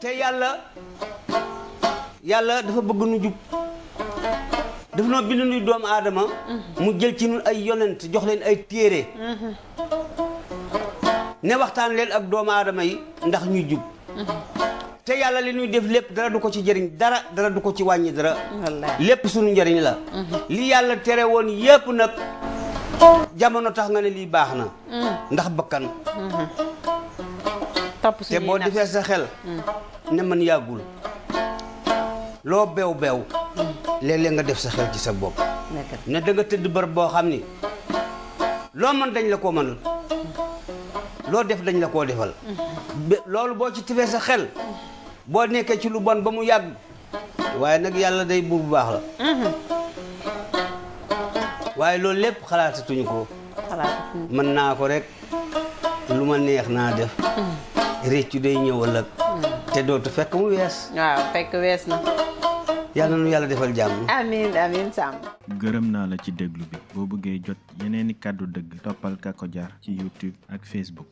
te yàlla dafa bëgg nu jub daf noo bind nuy doomu aadama mu jël ci nun ay yonent jox leen ay téere ne waxtaan leen ak doomu aadama yi ndax ñuy jub te yàlla li ñuy def lépp dara du ko ci jëriñ dara du ko ci wàññi dara lépp suñu njëriñ la li yàlla tere woon yépp nag jamono tax nga ne lii baax na ndax bakkan te boo defee sa xel ne man yàggul loo beew léeg-léeg nga def sa xel ci sa bopp ne da nga tëdd bërëb boo xam ni loo mën dañ la koo mënal loo def dañ la koo defal loolu boo ci tifee sa xel boo nekkee ci lu bon ba mu yàgg waaye nag yàlla day buur bu baax la waaye loolu lépp xalaatatuñu ko mën naa ko rek lu ma neex naa def réccu day ñëwal ak te dootu fekk mu wees waaw fekk wees na yàlla nu yàlla defal jàmm amiin Samb gërëm naa la ci déglu bi boo bëggee jot yeneeni kàddu dëgg toppal Kako Jar ci YouTube ak Facebook